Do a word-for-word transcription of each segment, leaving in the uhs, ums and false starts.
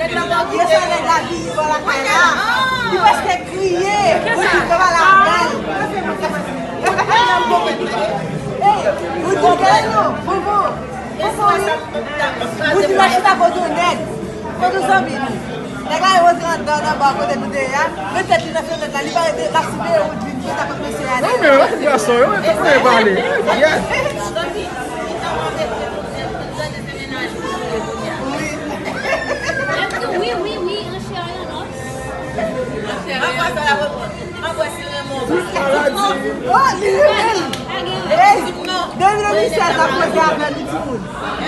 Yo sa nèg la vini bò lakay la. Li prèske kriye. Ou di fè pa la bèl. Hey, ou di gade non, bobo. Ou di la chita kote yon nèg. Kote yon zanmi nou. Nèg la yo rantre anndan nan ba kote nou te ye a. Men tèt li nan fenèt la. Li pa rete la siveye ou di vin konta kot mesye a. Non, men, gason, yo, tout moun pale. Yes. Wi, wi, wi, an chè a yon lòt. Oh, li renmen l. Hey, depi de mil sèz, l ap koze avè l, li timoun.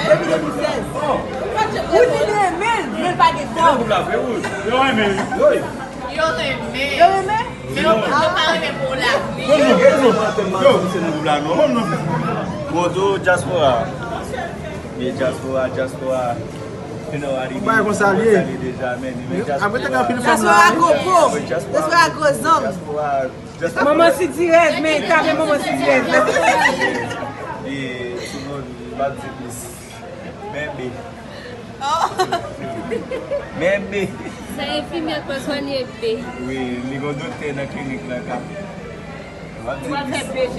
Depi de mil sèz. Ou di li renmen l, men l pa gen kòb. Yo renmen l. Yo renmen l. Yo renmen l? Men yo, yo pa renmen pou w la. Bon, nou, bon, nou. Yo. Bon, nou. Bonjou, dyaspora. Ye, dyaspora, dyaspora. Yon bagay konsa l ye. Apre te gen anpil fanm la. Dyaspora gwo po. Dyaspora gwo zong. Dyaspora, dyaspora. Manman Sitirèz, men tape manman Sitirèz. E, sou non, m ap di plis. Men be. Oh. Men be. Se enfimyè k pral swanye be. Wi, li gon doktè nan klinik la k ap. M ap di plis.